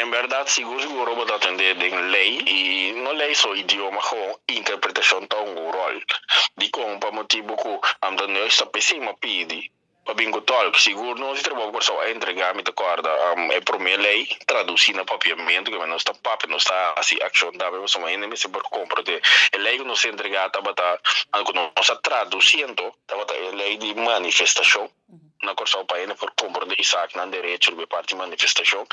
En bèrdat, sigur sigur bo ta tende den lei i no lei so, idioma, gewoon interpretashon ta un ròl. Dikon? Pa motibu ku ta nos ta p'esei m'a pidi pa bin ku tolk. Sigur nos di Trabou Kòrsou a entregá, mi ta kòrda, e promé lei tradusí na papiamentu, ku nos ta papia, nos ta hasi akshon tambe, pasobra hende mester por komprondé. E lei ku nos a entregá tabata, ku nos a tradusiendo, tabata e lei di manifestashon na Kòrsou, pa hende por komprondé esaki nan derecho di parti manifestashon.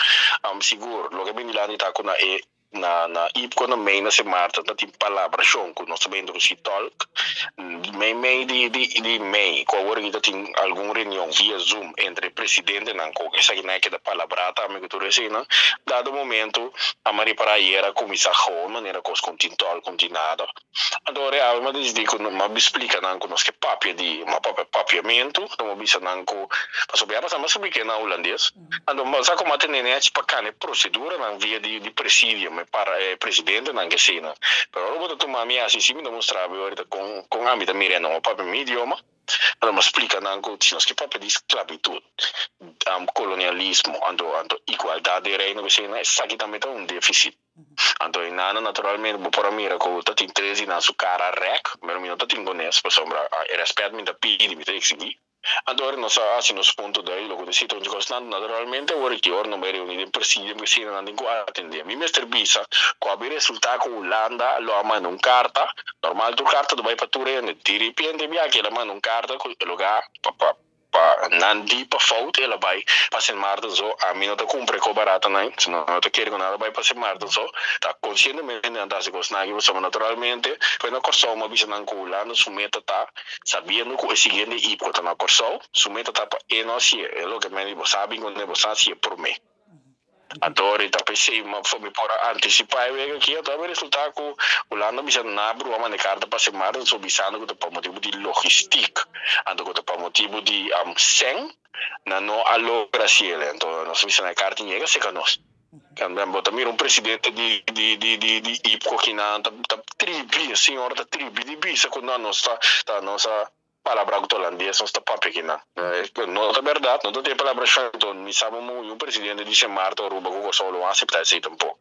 Sigur, loke bin dilanti ta ku na e na na IPKO na mei na Sint Maarten ta tin palabrashon ku nos ta bai introdusí tolk. Mei mei di mei ku awor aki ta tin algun reunion via Zoom entre presidentenan ku esakinan a keda palabrá tambe ku tur eseinan. Dado momento a mi a ripará ayera a kuminsá gewoon manera kos ku no tin tolk, no tin nada. Anto ora e awe mi a disidí ku mi a splika nan ku nos ke papia di mi a papia papiamentu, anto mi a bisa nan ku pasobra ya pasá mi a splik'é na hulandes. Anto mi sa komo a tene nèchi pa kana e proseduranan via di presidium, e para e presidentenan ke eseinan. Pero ora bo ta tuma mi hasi si mi ta mustra bo ahorita kon kon ami ta mira e nan. Mi a papia mi idioma, anto mi a splika nan ku si nos ke papia di sklabitut, kolonialismo, anto igualdat den reino ku eseinan, esaki tambe ta un defisit. Anto e nana naturalmente bo por a mira ku ta tin tres di nan su kara rèk, pero mi no ta tin kunes pasobra e rèspèt mi ta pidi, mi ta eksigí. Anto ora nos a hasi nos punto duidelijk ku ta sita un kosnan, naturalmente awor aki ora nos bai reuní den presidium ku esina nan tin ku atendé. Mi mester bisa ku a bin resultá ku Hulanda lo a manda un karta, normal tur karta ta bai pa tur hende, diripiente biaha el a manda un karta ku e lugá pa Pa nan di pa fout el a bai pa Sint Maarten so, ami no ta cumpra e co barata nan, si no no ta kere cu nan a bai pa Sint Maarten so, ta conscientemente nan ta haci cosnan aki pasobra naturalmente pues na Corsou mi a bisa nan cu Hulanda su meta ta, sabiendo cu e siguiente IPCO ta na Corsou, su meta ta pa e no haci'e, e loke men di bo sa bin cu bo sa haci'e prome. Anto ahorita p'esei mi mi por a anticipá e wega aki, anto a bin resultá ku Hulanda a bisa na brua manda e karta pa Sint Maarten, so bisando ku ta pa motibu di logistiek, anto ku ta pa motibu di sèn nan no a logra hasiel. Anto nos a bisa nan e karta yega serka nos. Bo ta mira un presidente di IPCO kinan ta tribi, e señor ta tribi di bisa ku no nos ta nos a palabra ku ta holandes nos ta papia kinan. No ta bèrdat, no ta tin e palabrashon, anto mi sa bo un presidente di Sint Maarten, Aruba ku Kòrsou lo aseptá esei tampoko.